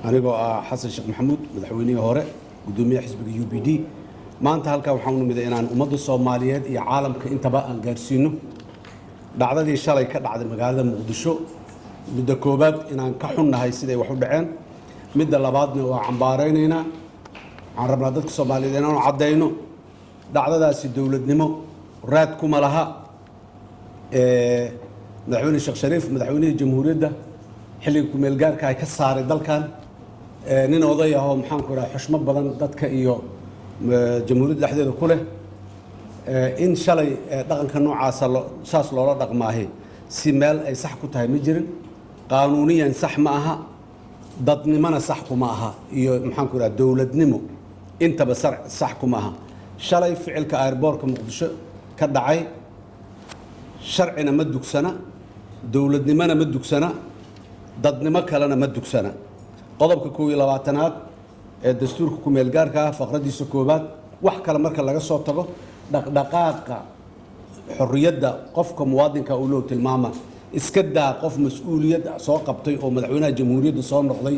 Anigoo ah Xasan Sheekh Maxamuud, madaxweynihii hore, guddoomiyaha xisbiga UPD, maanta halkan waxaan u nimiday inaan ummadda Soomaaliyeed iyo caalamka intaba aan gaarsiino dhacdadii shalay ka dhacday magaalada Muqdisho. Midda koowaad, inaan ka xunnahay siday wax u dhaceen. Midda labaadna, waa cambaaraynaynaa. Waxaan rabnaa dadka Soomaaliyeed inaanu caddayno dhacdadaasi dowladnimo raad kuma laha. Madaxweyne Sheekh Shariif, madaxweynihii jamhuuriyadda xilliga kumeelgaarka ay ka saaray dalkan, nin oday ah oo, maxaan ku idhaha, xushmo badan dadka iyo jamhuuriyadda dhexdeeda ku leh, in shalay dhaqanka noocaasa saas loola dhaqmaahi si meel ay sax ku tahay ma jirin. Qaanuuniyan sax ma aha, dadnimona sax kuma aha, iyo, maxaan ku idhaha, dowladnimo intaba sax kuma aha. Shalay ficilka airboortka Muqdisho ka dhacay sharcina ma dugsana, dowladnimona ma dugsana, dadnimo kalena ma dugsana. Qodobka 21aad ee dastuurka kumeelgaarka ah, faqradiisa koowaad, wax kale marka laga soo tago, dhaqdhaqaaqa xorriyadda qofka muwaadinka uu loo tilmaama. Iska daa qof mas-uuliyad soo qabtay oo madaxweynaha jamhuuriyadda soo noqday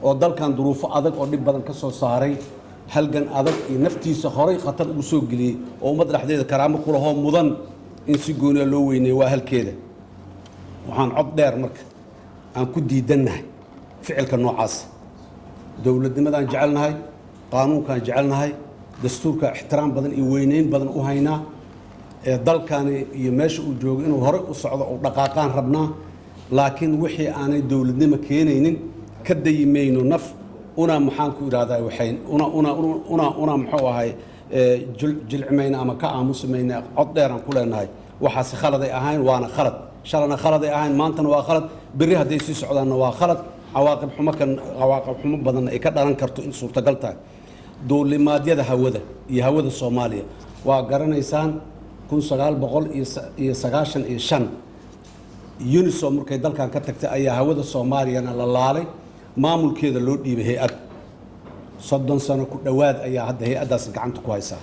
oo dalkan duruufo adag oo dhib badan ka soo saaray, halgan adag iyo naftiisa horay khatar ugu soo geliyey, oo ummad dhexdeeda karaamo ku lahoo mudan in si gooniya loo weyneeyo, waa halkeeda. Waxaan cod dheer marka aan ku diidannahay ficilka noocaasa. Dowladnimadaan jecelnahay, qaanuunkaan jecelnahay, dastuurka ixtiraam badan iyo weyneyn badan u haynaa. Ee dalkani iyo meesha uu joogo inuu horey u socdo oo dhaqaaqaan rabnaa, laakiin wixii aanay dowladnimo keenaynin ka dayi mayno naf una, maxaan ku idhahdaa, waxayn una muxuu ahay, jilcimayna ama ka aamusi mayna. Cod dheeraan ku leenahay waxaasi khaladay ahayn, waana khalad. Shalana khaladay ahayn, maantana waa khalad, berri hadday sii socdaanna waa khalad. Cawaaqib xumo kan, cawaaqib xumo badan ay ka dhalan karto in suurtagal tahay. Duulimaadyada hawada iyo hawada Soomaaliya waa garanaysaan. 1995 UNISOM markay dalkan ka tagtay ayaa hawada Soomaaliyana la laalay, maamulkeeda loo dhiibay hay-ad. 30 sano ku dhowaad ayaa hadda hay-addaas gacanta ku haysaa.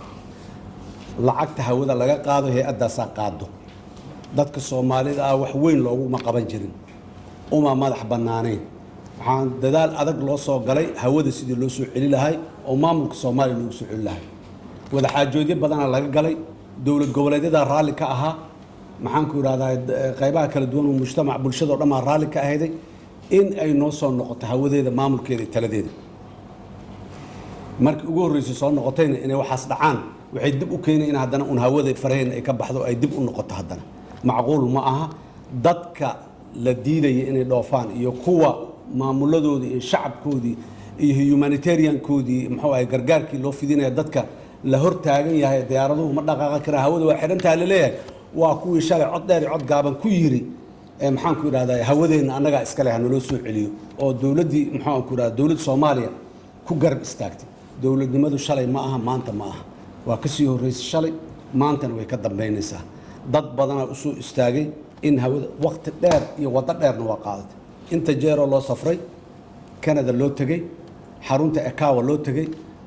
Lacagta hawada laga qaado hay-addaasaa qaado. Dadka Soomaalida ah wax weyn looguma qaban jirin, uma madax bannaanayn. Waxaan dadaal adag loo soo galay hawada sidii loo soo celi lahay oo maamulka Soomaaliya loogu soo celi lahay. Wadaxaajoodyo badanaa laga galay, dowlad goboleedyada raalli ka ahaa, maxaan ku idhahdaa, qaybaha kala duwan oo mujtamac, bulshada o dhan baa raalli ka ahayday in ay noo soo noqoto hawadeeda, maamulkeeda iyo taladeeda. Markii ugu horreysay soo noqotayna inay waxaas dhacaan waxay dib u keenay in haddana un hawada faraheenna ay ka baxdo, ay dib u noqoto haddana. Macquul ma aha. Dadka la diidaya inay dhoofaan iyo kuwa maamuladoodii iyo shacabkoodii iyo humanitariankoodii, muxuu ahay, gargaarkii loo fidinaya dadka la hor taagan yahay, diyaaraduhu ma dhaqaaqan karaan, hawada waa xidhantaha laleeyahay, waa kuwii shalay cod dheer iyo cod gaaban ku yiri ee, maxaan ku idhahdaa, hawadeenna annagaa iskale, ha naloo soo celiyo, oo dowladdii, maxaan ku idhahdaa, dowladda Soomaaliya ku garab istaagtay. Dowladnimadu shalay ma aha, maanta ma aha, waa ka sii horreysay shalay, maantana way ka dambaynaysaa. Dad badanaa usoo istaagay in hawada waqti dheer iyo waddo dheerna waa qaadatay. Inta jeeroo loo safray, Canada loo tegey, xarunta ICAO loo tegey,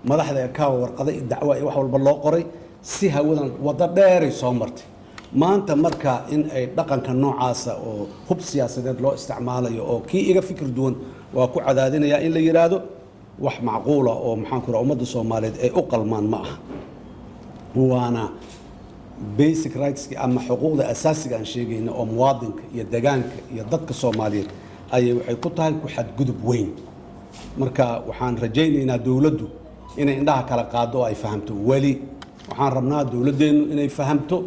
madaxda ICAO warqado iyo dacwa iyo wax walba loo qoray si hawadan, waddo dheeray soo martay. Maanta marka in ay dhaqanka noocaasa oo hub siyaasadeed loo isticmaalayo oo kii iga fikir duwan waa ku cadaadinayaa in la yidhaahdo, wax macquula oo, maxaan ku raha, ummadda Soomaaliyeed ay u qalmaan ma aha. Waana basic rightski ama xuquuqda asaasiga aan sheegayna oo muwaadinka iyo degaanka iyo dadka Soomaaliyeed ayay waxay ku tahay ku xadgudub weyn. Marka waxaan rajaynaynaa dowladdu inay indhaha kala qaado oo ay fahamto. Weli waxaan rabnaa dowladdeennu inay fahamto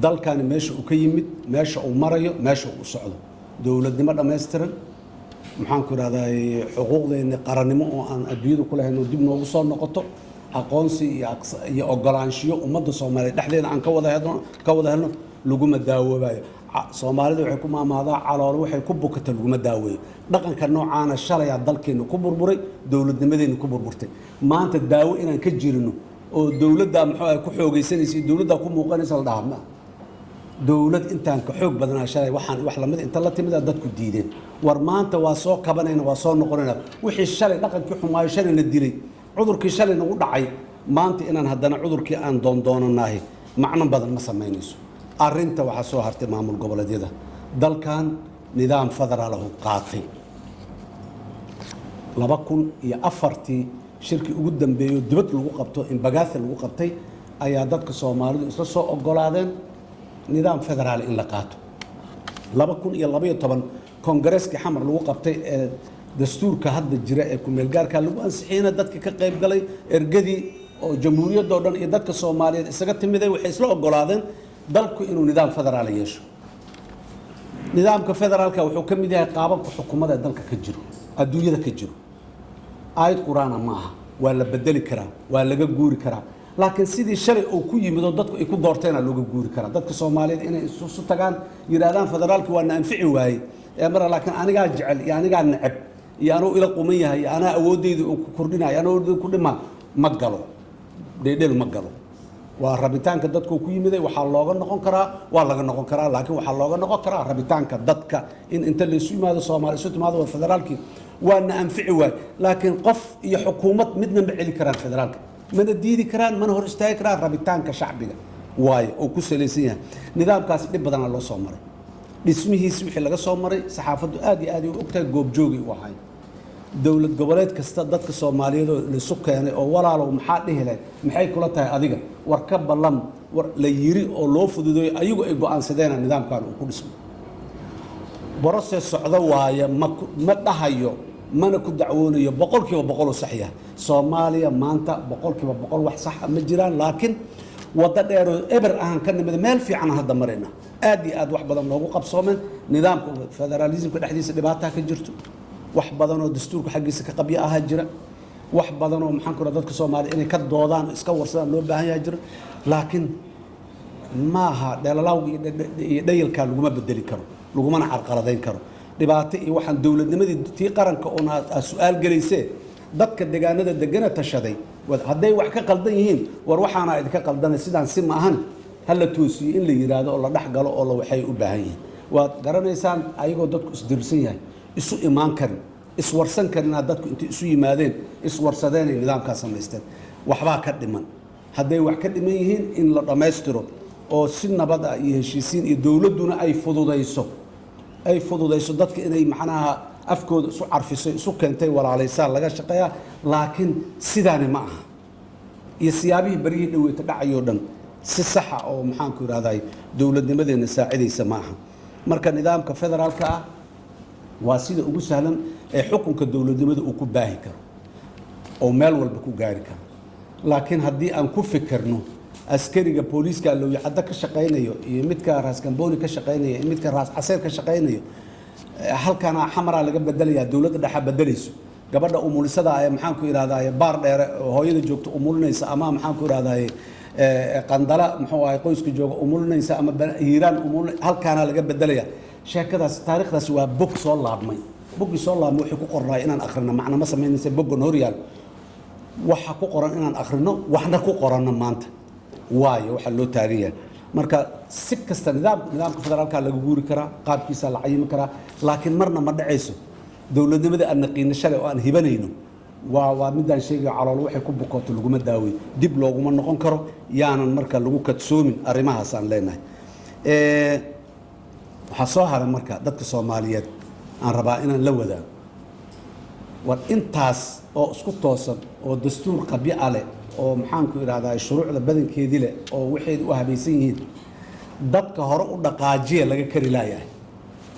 dalkani meesha uu ka yimid, meesha uu marayo, meesha uu u socdo. Dowladnimo dhammaystiran, maxaan ku idhahdaa, xuquuqdeenni qarannimo oo aan adduunyada ku lahayn oo dib noogu soo noqoto, aqoonsi iyo ogolaanshiyo ummadda Soomaaliyeed dhexdeeda aan ka wada helno laguma daawoobayo. Soomaalida waxay ku maamaadaa, caloolo waxay ku bukata laguma daaweeyo. Dhaqanka noocaana shalayaa dalkeenna ku burburay, dowladnimadeenna ku burburtay. Maanta daawo inaan ka jirino oo dowladdaa, muxuu ahay, ku xoogaysanaysa iyo dowladdaa ku muuqanaysa la dhahaa ma dowlad intaan ka xoog badanaa shalay waxaan wax lamid inta la timida dadku diideen. War maanta waa soo kabanayna, waa soo noqonayna. Wixii shalay dhaqankii xumaayo, shalayna dilay, cudurkii shalay nagu dhacay, maanta inaan haddana cudurkii aan doondoonanahay macno badan ma samaynayso. Arrinta waxaa soo hartay maamul goboleedyada. Dalkan nidaam federaal ahu qaatay. 2004-tii shirkii ugu dambeeyo dibad lagu qabto, Imbagathi lagu qabtay, ayaa dadka Soomaalidu isla soo ogolaadeen nidaam federaal in la qaato. 2012 kongareskii Xamar lagu qabtay ee dastuurka hadda jira ee kumeelgaarka lagu ansixiyena, dadkii ka qayb galay, ergadii oo jamhuuriyadda oo dhan iyo dadka Soomaaliyeed isaga timiday, waxay isla ogolaadeen dalku inuu nidaam federaal yeesho. Nidaamka federaalka wuxuu ka mid yahay qaababka xukuumadda ee dalka ka jiro, adduunyada ka jiro. Aayad Qur-aana ma aha, waa la bedeli karaa, waa laga guuri karaa, laakiin sidii shalay uu ku yimid oo dadku ay ku doorteena looga guuri karaa. Dadka Soomaaliyeed inay isu tagaan, yidhaahdaan federaalki waa na anfici waayey ee mara, laakiin anigaa jecel iyo anigaa neceb iyo anuu ila quman yahay iyo anaa awooddayda uu ku kordhinayo, anaa awooddayda ku dhimaa, ma galo dheedheel, ma galo. Waa rabitaanka dadku ku yimiday. Waxaa looga noqon karaa, waa laga noqon karaa, laakiin waxaa looga noqon karaa rabitaanka dadka in inta laysu yimaado, Soomaali isu timaado, waa federaalkii waa na anfici waay. Laakiin qof iyo xukuumad midna ma celi karaan federaalka, mana diidi karaan, mana hor istaagi karaan. Rabitaanka shacbiga waayo oo ku salaysan yahay nidaamkaasi. Dhib badanaa loo soo maray dhismihiisi, wixii laga soo maray saxaafaddu aad iyo aad ay u ogtahay, goobjoogay u ahay. Dowlad goboleed kasta dadka Soomaaliyeed oo laisu keenay oo "Walaalow, maxaa dhihi lahayd? Maxay kula tahay adiga? War ka ballam," war la yiri oo loo fududeeyo, ayagu ay go'aansadeena nidaamkan uu ku dhismo. Process socdo waaye. Ma dhahayo mana ku dacwoonayo 100% uu sax yahay. Soomaaliya maanta 100% wax sax ah ma jiraan, laakiin waddo dheeroo eber ahaan ka nimid meel fiican hadda marayna, aad iyo aad wax badan noogu qabsoomeen. Nidaamka federaalismka dhexdiisa dhibaataa ka jirto, wax badan oo dastuurka xaggiisa ka qabyo ahaa jira, wax badan oo, maxaan ku rahaa, dadka Soomaaliya inay ka doodaan, iska warsadaan loo baahan yahay jira, laakiin maaha dheelalawga iyo dhayalkaa laguma bedeli karo, lagumana carqaladayn karo dhibaato iyo waxaan dowladnimadii tii qaranka uun aad su-aal gelaysee. Dadka deegaanada degana tashaday, hadday wax ka qaldan yihiin, "War, waxaana idinka qaldanay, sidaan si ma ahan, ha la toosiyo," in la yidhaahdo oo la dhex galo oo la waxay u baahan yihiin. Waad garanaysaan, ayagoo dadku isdirsan yahay, isu imaan karin, iswarsan karinaa, dadku intay isu yimaadeen, iswarsadeen, ay nidaamkaa samaysteen. Waxbaa ka dhiman. Hadday wax ka dhiman yihiin, in la dhammaystiro oo si nabad ah iyo heshiisiin iyo dowladduna ay fududayso dadka inay macnaha afkooda isu carfiso, isu keentay, walaalaysaa laga shaqeeyaa. Laakiin sidaani ma aha iyo siyaabihii baryihii dhaweeta dhacayoo dhan si saxa oo, maxaanku idhahday, dowladnimadeenna saacidaysa ma aha. Marka nidaamka federaalka ah waa sida ugu sahlan ee xukunka dowladnimada uu ku baahi karo oo meel walba ku gaari karo. Laakiin haddii aan ku fikirno askariga booliiska Lowyacaddo ka shaqaynayo iyo midka Raas Gambooni ka shaqaynaya iyo midka Raas Caseer ka shaqaynayo, halkana Xamaraa laga bedelayaa, dowladda dhexa bedelayso, gabadha umulisada ee, maxaan ku idhahdaye, Baar Dheere oo hooyada joogta umulinaysa, ama, maxaan ku idhahdaye, Qandala, muxuu ahay, qoyska jooga umulinaysa, ama Hiiraan umulin, halkaana laga bedelaya. Sheekadaas, taariikhdaas waa bog soo laabmay. Boggii soo laabmay wixii ku qornaa inaan akhrino macna ma samaynaysa. Boggan hor yaal waxa ku qoran inaan akhrino, waxna ku qoranno maanta waayo waxaa loo taagan yahay. Marka si kasta nidaamka federaalka laga guuri karaa, qaabkiisa la cayimi karaa, laakiin marna ma dhacayso dowladnimada aan naqiino shalay oo aan hibanayno. Waa midaan sheegayo, calool waxay ku bukooto laguma daaweyn, dib looguma noqon karo. Yaanan marka lagu kadsoomin arrimahaas aan leenahay. Waxaa soo haray marka dadka Soomaaliyeed aan rabaa inaan la wadaago: war, intaas oo isku toosan oo dastuur qabyo ah leh oo, maxaanku idhahdaa, shuruucda badankeedii leh oo waxaydu u habaysan yihiin, dadka hore u dhaqaajiya laga kari laayahay.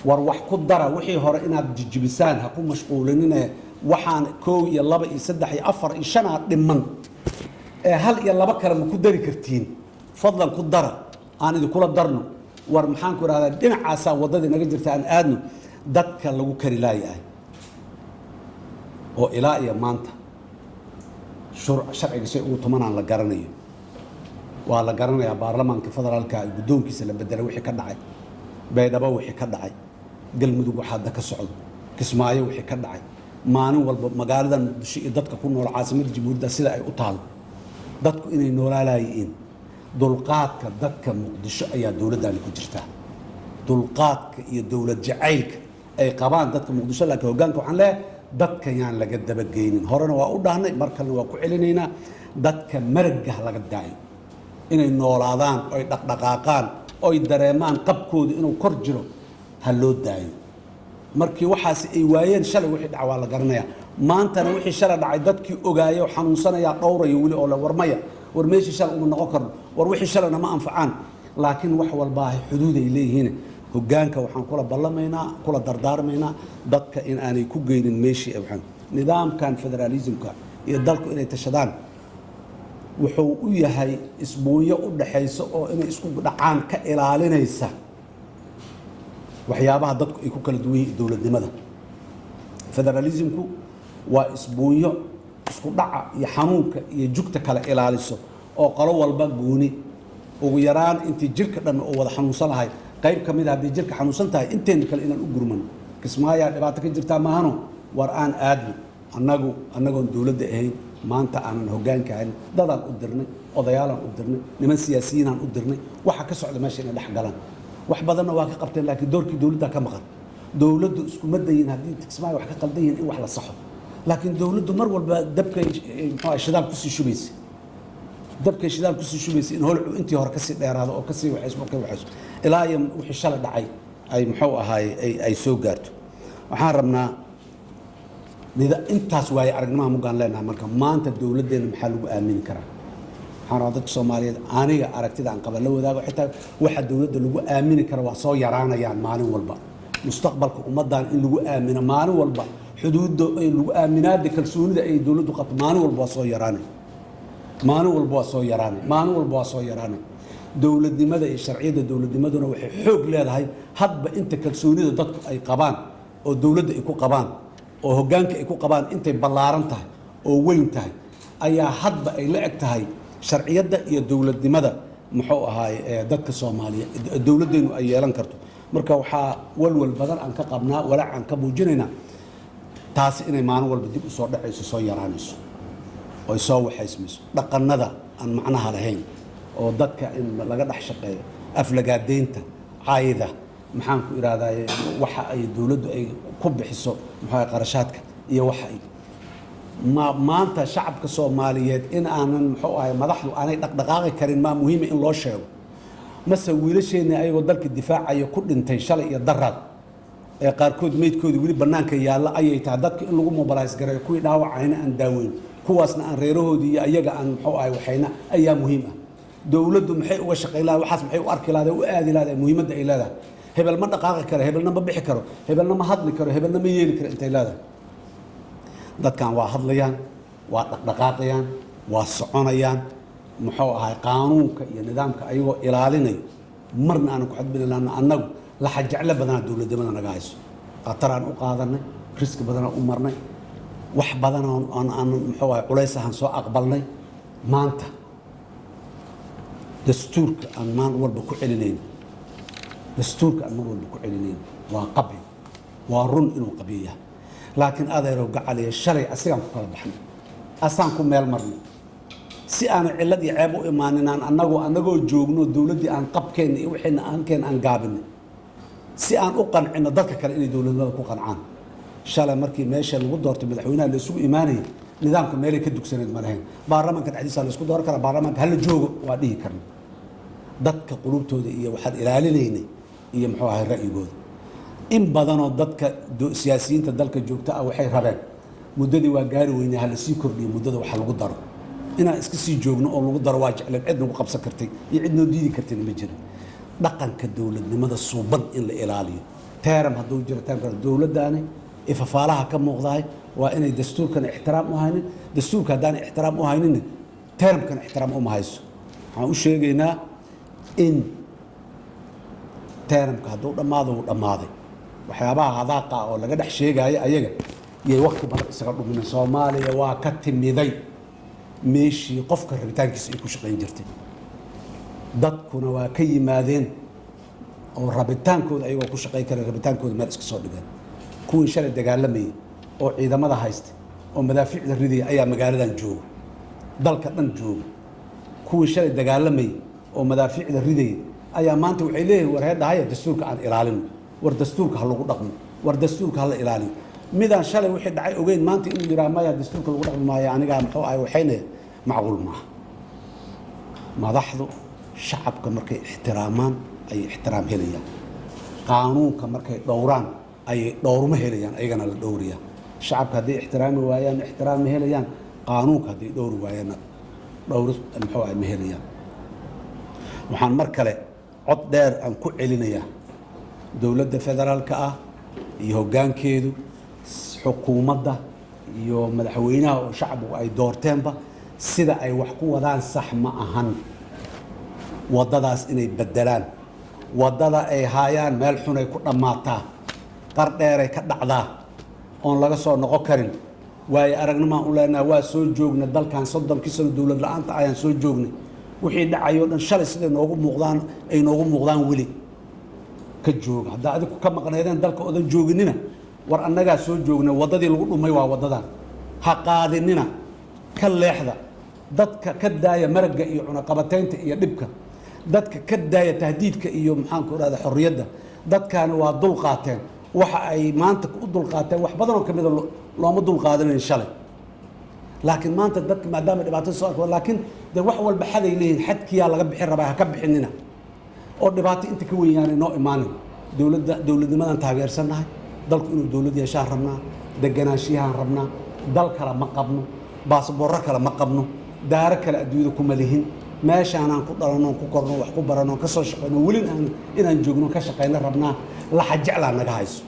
War, wax ku dara. Wixii hore inaad jijibisaan ha ku mashquulinine. Waxaan koow iyo laba iyo saddex iyo afar iyo shanaa dhiman ee hal iyo laba kale ma ku dari kartiin? Fadlan ku dara, aan idinkula darno. War, maxaan ku idhahdaa, dhinacaasaa waddadii naga jirta, aan aadno. Dadka lagu kari laayahay oo ilaa iyo maanta sharciga say ugu tumanaan la garanayo, waa la garanayaa. Baarlamaanka federaalka guddoonkiisa la bedelay wixii ka dhacay, Baydhabo wixii ka dhacay, Galmudug waxa hadda ka socdo, Kismaayo wixii ka dhacay, maalin walba magaalada Muqdisho iyo dadka ku nool caasimadda jamhuuriyadda sida ay u taalo, dadku inay noolaalayihiin. Dulqaadka dadka Muqdisho ayaa dowladdani ku jirtaa, dulqaadka iyo dowlad jacaylka ay qabaan dadka Muqdisho. Laakiin hoggaanka waxaan leeyahay, dadka yaan laga dabageynin. Horena waa u dhahnay, mar kalena waa ku celinaynaa: dadka maragga ha laga daayo. Inay noolaadaan oy dhaqdhaqaaqaan oy dareemaan qabkooda inuu kor jiro ha loo daayo. Markii waxaas ay waayeen shalay, wixii dhaca waa la garanayaa. Maantana wixii shalay dhacay dadkii ogaayay oo xanuunsanayaa dhowrayo weli oo le war maya, war meeshii shalay uma noqon karno, war wixii shalayna ma anfacaan. Laakiin wax walbaahi xuduud ay leeyihiin. Hoggaanka waxaan kula ballamaynaa, kula dardaarmaynaa dadka in aanay ku geynin meeshii ay waxaan. Nidaamkan federaalismka iyo dalku inay tashadaan wuxuu u yahay isbuunyo u dhaxaysa oo inay isku dhacaan ka ilaalinaysa waxyaabaha dadku ay ku kala duwan yihiin. Dowladnimada federalismku waa isbuunyo isku dhaca iyo xanuunka iyo jugta kala ilaaliso, oo qolo walba gooni ugu yaraan intii jirka dhan oo wada xanuunsan lahay, qayb ka mid a haddii jirka xanuunsan tahay, inteena kale inaan u gurmano. Kismaayaa dhibaato ka jirtaa maahano, war aan aadno. Annagu annagoon dowladda ahayn, maanta aanan hoggaanka ahayn, dadaan u dirnay, odayaalaan u dirnay, niman siyaasiyiinaan u dirnay waxa ka socda meesha inay dhex galaan. Wax badanna waa ka qabteen, laakiin doorkii dowladda ka maqan. Dowladdu iskuma dayin haddii Kismaayo wax ka qaldan yihiin in wax la saxo, laakiin dowladdu mar walba dabkay, muxuu, shidaal kusii shubaysa, dabkay shidaal kusii shubaysa in holcu intii hore kasii dheeraado oo kasii waxaysmo, ka waxayso ilaa iyo wixii shalay dhacay ay, muxuu ahaay, ay soo gaarto. Waxaan rabnaa intaas waaye aragnimaha muggaan leenahay. Marka maanta dowladdeena maxaa lagu aamini karaa? Waxaan rabaa dadka Soomaaliyeed aniga aragtida aan qaba la wadaago. Xitaa waxa dowladda lagu aamini kara waa soo yaraanayaan maalin walba. Mustaqbalka ummaddan in lagu aamino maalin walba, xuduudda ay lagu aaminaada, kalsoonida ay dowladdu qabto maalin walba waa soo yaraanay, maalin walba waa soo yaraanay, maalin walba waa soo yaraanay. Dowladnimada iyo sharciyadda dowladnimaduna waxay xoog leedahay hadba inta kalsoonida dadku ay qabaan oo dowladda ay ku qabaan oo hoggaanka ay ku qabaan intay ballaaran tahay oo weyn tahay ayaa hadba ay la eg tahay sharciyadda iyo dowladnimada, muxuu ahaay, dadka Soomaaliya dowladdeenu ay yeelan karto. Marka waxaa walwal badan aan ka qabnaa, walaac aan ka muujinaynaa taasi inay maalin walba dib u soo dhacayso, soo yaraanayso, oy soo waxaysmayso. Dhaqannada aan macnaha lahayn oo dadka in laga dhex shaqeeyo, aflagaadeynta, caayda, maxaan ku idhahdaye, waxa ay dowladdu ay ku bixiso, muxuu, qarashaadka iyo waxa ay ma maanta shacabka Soomaaliyeed in aanan, muxuu ahay, madaxdu aanay dhaqdhaqaaqi karin, maa muhiima in loo sheego? Mase wiilasheenni ayagoo dalka difaacaya ku dhintay shalay iyo daraad ee qaarkood meydkoodii weli bannaanka yaalla ayay tahay dadka in lagu mobilize gareeyo, kuwii dhaawacayna aan daaweyn, kuwaasna aan reerahoodii iyo ayaga aan, muxuu ahay, waxayna ayaa muhiim ah? Dowladdu maxay uga shaqayn lahayd waxaas? Maxay u arki lahayd, u aadi lahayd muhiimadda ay leedahay? Hebel ma dhaqaaqi karo, hebelna ma bixi karo, hebelna ma hadli karo, hebelna ma yeeli karo intay leedahay. Dadkan waa hadlayaan, waa dhaqdhaqaaqayaan, waa soconayaan, muxuu ahay, qaanuunka iyo nidaamka ayagoo ilaalinayo, marna aanan ku xadbini lahna. Annagu laxa jeclo badanaa dowladnimada naga hayso, khataraan u qaadanay, risk badanaan u marnay, wax badan aan, muxuu ahay, culays ahaan soo aqbalnay. Maanta dastuurka aan maalin walba ku celinayno, dastuurka aan mar walba ku celinayno waa qabyo, waa run inuu qabyo yahay, laakiin adeerow gacaliya, shalay asigaan ku kala baxnay, asaan ku meel marnay si aanay cillad iyo ceeb u imaanin. Aan anagoo annagoo joogno dowladdii aan qabkeenna iyo wixiina aankeen aan gaabinay si aan u qancino dadka kale inay dowladnimada ku qancaan. Shalay markii meesha lagu doortay madaxweynaha la isugu imaanayay, nidaamka meelay ka dugsaneed ma lahayn. Baarlamaanka dhexdiisa la isku dooran karaa, baarlamaanka hala joogo waa dhihi karna. Dadka qulubtooda iyo waxaad ilaalinaynay iyo, muxuu ahay, ra'yigooda. In badanoo dadka siyaasiyiinta dalka joogta ah waxay rabeen muddadii waa gaari weynay, hala sii kordhiyo muddada, waxa lagu daro. Inaan iska sii joogno oo lagu daro waa jecleen. Cid nagu qabsan kartay iyo cid noo diidi kartayna ma jirin. Dhaqanka dowladnimada suuban in la ilaaliyo, term hadduu jiro, termka dowladdaani ifafaalaha ka muuqdahay waa inay dastuurkana ixtiraam u haynin. Dastuurka haddaan ixtiraam u haynin, termkana ixtiraam uma hayso. Waxaan u sheegaynaa in termka hadduu dhammaado, wuu dhammaaday. Waxyaabaha hadaaqa oo laga dhex sheegaayo ayaga yay waqti badan isaga dhumina. Soomaaliya waa ka timiday meeshii qofka rabitaankiisa ay ku shaqayn jirtay, dadkuna waa ka yimaadeen oo rabitaankooda ayagoo ku shaqayn kara rabitaankooda meel iska soo dhigeen. Kuwii shalay dagaalamayay oo ciidamada haystay oo madaafiicda ridaya ayaa magaaladan jooga, dalka dhan jooga. Kuwii shalay dagaalamayay oo madaafiicda ridaya ayaa maanta waxay leeyihin, war heedhahaya, dastuurka aan ilaalino, war dastuurka ha lagu dhaqmo, war dastuurka ha la ilaaliyo. Midaan shalay wixii dhacay ogeyn maanta inuu yidhaha maya, dastuurka lagu dhaqmi maayo, anigaa, muxuu ahay, waxaynaya, macquul maaha. Madaxdu shacabka markay ixtiraamaan ayay ixtiraam helayaan. Qaanuunka markay dhowraan Ay dhowrma helayaan, ayagana la dhowriyaa. Shacabka hadday ixtiraami waayaan, ixtiraam ma helayaan. Qaanuunka hadday dhowri waayaanna, dhowri muxuu ah ma helayaan. Waxaan mar kale cod dheer aan ku celinayaa dowladda federaalka ah iyo hoggaankeedu, xukuumadda iyo madaxweynaha oo shacbigu ay doorteenba, sida ay wax ku wadaan sax ma ahan. Waddadaas inay beddelaan. Waddada ay haayaan meel xunay ku dhammaataa, qar dheeray ka dhacdaa oon laga soo noqon karin. Waayo aragnimaan u leenaha, waa soo joogna dalkan 30kii sano dowlad la-aanta ayaan soo joognay. Wixii dhacayoo dhan shalay siday noogu muuqdaan ay noogu muuqdaan weli ka jooga. Haddaa adiku ka maqnaydeen dalka odan jooginina, war annagaa soo joogna. Waddadii lagu dhumay waa waddadan, ha qaadinina, ka leexda. Dadka ka daaya maragga iyo cunaqabataynta iyo dhibka. Dadka ka daaya tahdiidka iyo, maxaanku idhahda, xorriyadda. Dadkaani waa dul qaateen. Waxa ay maanta u dulqaateen wax badan oo kamida looma dul qaadanayn shalay, laakiin maanta dadka maadaama dhibaatada soo arko, laakiin dee wax walba xaday leeyihin, xadkiyaa laga bixin rabaa. Ha ka bixinina oo dhibaato inta ka weynyaanay noo imaanin. Dowladda, dowladnimadaan taageersannahay. Dalku inuu dowlad yeeshaan rabnaa, deganaanshiyahaan rabnaa. Dal kale ma qabno, baasboorro kale ma qabno, daaro kale adduunyada kuma lihin. Meeshaanaan ku dhalanno, ku korno, wax ku barano, ka soo shaqayno, welin aan inaan joogno ka shaqayno rabnaa. Laxa jeclaa naga hayso.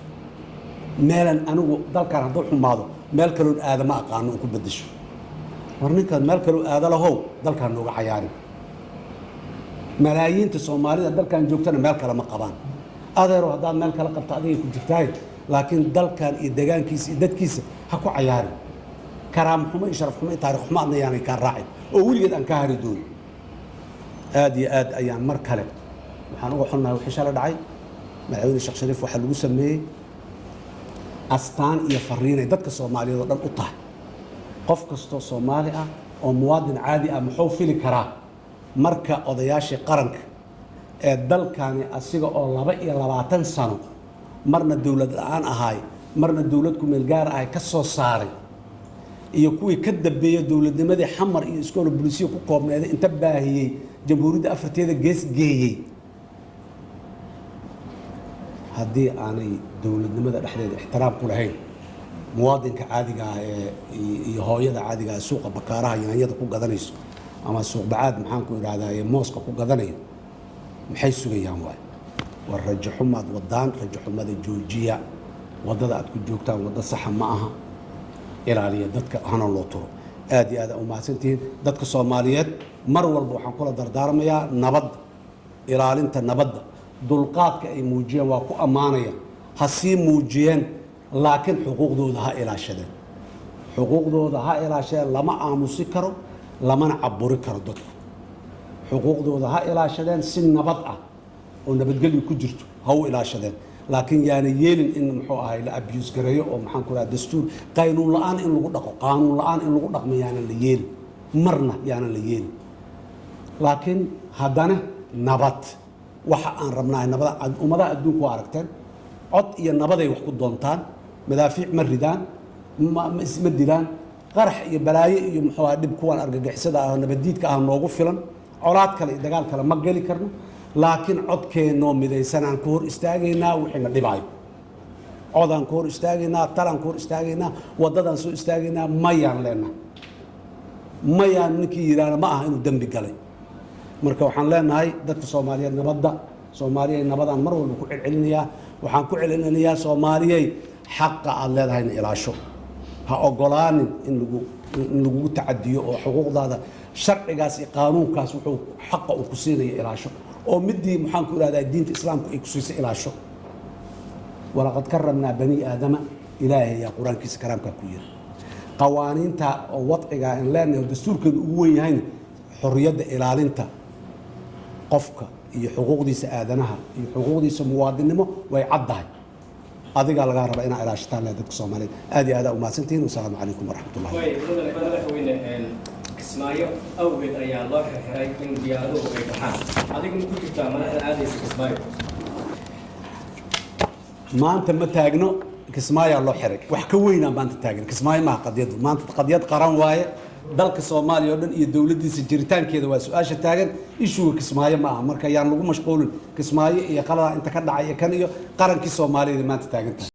Meelan anigu dalkan hadduu xumaado meel kaloon aada ma aqaano on ku beddesho. War ninkaad meel kaloo aada lahow, dalkaan nooga cayaarin. Malaayiinta Soomaalida dalkan joogtana meel kale ma qabaan. Adeero, haddaad meel kale qabto adigay ku jirtaay, laakiin dalkan iyo degaankiisa iyo dadkiisa ha ku cayaarin. Karaam xumo iyo sharaf xumo iyo taarikh xumo adna yaanay kaa raacin oo weligeed aan kaa hari doonin. Aad iyo aad ayaan mar kale waxaan uga xunnahay wixii shala dhacay. Madaxweyne Sheekh Shariif waxaa lagu sameeyey astaan iyo fariinay dadka Soomaaliyeed oo dhan u tahay. Qof kastoo Soomaali ah oo muwaadin caadi ah muxuu fili karaa marka odayaashii qaranka ee dalkani, asiga oo 22 sano marna dowlad la-aan ahaay, marna dowlad kumeel gaar ahay ka soo saaray, iyo kuwii ka dambeeyey dowladnimadii Xamar iyo iskoola bulisiya ku koobneeday inta baahiyey jamhuuriyadda afarteeda gees geeyey, haddii aanay dowladnimada dhexdeeda ixtiraam ku lahayn, muwaadinka caadiga ah ee iyo hooyada caadiga ah suuqa Bakaaraha yaanyada ku gadanayso ama suuq Bacaad, maxaan ku idhahdaa, ee mooska ku gadanayo, maxay sugayaan? Waay war rajo xumaad wadaan, rajo xumada joojiya. Waddada aad ku joogtaan waddo saxa ma aha. Ilaaliya dadka, hana loo turo. Aad iyo aad aa umahadsantihiin. Dadka Soomaaliyeed mar walba waxaan kula dardaarmayaa nabadda, ilaalinta nabadda. Dulqaadka ay muujiyeen waa ku ammaanaya, ha sii muujiyeen, laakiin xuquuqdooda ha ilaashadeen, xuquuqdooda ha ilaashadeen. Lama aamusi karo, lamana caburi karo dadku. Xuquuqdooda ha ilaashadeen, si nabad ah oo nabadgelyo ku jirto ha u ilaashadeen, laakiin yaana yeelin in, muxuu ahay, la abuse gareeyo oo, maxaan ku raha, dastuur qaynuun la-aan in lagu dhaqo, qaanuun la-aan in lagu dhaqmo yaanan la yeelin, marna yaanan la yeelin. Laakiin haddana nabad waxa aan rabnaa, nabada. Ummadaha adduunku waa aragteen, cod iyo nabaday wax ku doontaan. Madaafiic ma ridaan, ma isma dilaan. Qarax iyo balaayo iyo, muxuu ahaa, dhib kuwan argagixisada ah oo nabaddiidka ah noogu filan. Colaad kale iyo dagaal kale ma geli karno, laakiin codkeennoo midaysanaan ku hor istaagaynaa wixii na dhibaayo. Codaan ku hor istaagaynaa, talaan ku hor istaagaynaa, waddadaan soo istaagaynaa. Mayaan leenahay, mayaan. Ninkii yidhaahna ma aha inuu dembi galay. Marka waxaan leenahay dadka Soomaaliyeed nabadda. Soomaaliyay, nabadaan mar walba ku celcelinayaa. Waxaan ku celcelinayaa, Soomaaliyey, xaqa aad leedahayna ilaasho. Ha ogolaanin in lagugu tacadiyo oo xuquuqdaada sharcigaas iyo qaanuunkaas wuxuu xaqa uu ku siinaya ilaasho, oo midii, maxaan ku ihahdaa, diinta Islaamku ay ku siisay ilaasho. Walaqad karamnaa bani Aadama, Ilaahay ayaa Qur-aankiisa karaamkaa ku yiri. Qawaaniinta oo wadciga aan leenahay oo dastuurkeedu ugu weyn yahayna, xorriyadda, ilaalinta qofka iyo xuquuqdiisa aadanaha iyo xuquuqdiisa muwaadinnimo way caddahay. Adigaa lagaa rabaa inaa ilaashataan leh. Dadka Soomaaliyeed aad iyo aad aa umahadsantihiin. Wasalaamu calaykum waraxmat ullahi. Way mudane madaxweyne, Kismaayo awgeed ayaa loo xirxiray in diyaaraduhu ay baxaan. Adigu ma ku jirtaa madaxda aadaysa Kismaayo? Maanta ma taagno Kismaayaa loo xiray. Wax ka weynaa maanta taagan. Kismaayo maaha qadiyadu maanta. Qadiyad qaran waaye. Dalka Soomaaliya oo dhan iyo dowladdiisa jiritaankeeda waa su-aasha taagan. Issue-ga Kismaayo ma aha. Marka yaan lagu mashquulin Kismaayo iyo qalada inta ka dhacay iyo kan iyo qarankii Soomaaliyeed maanta taagan tahay.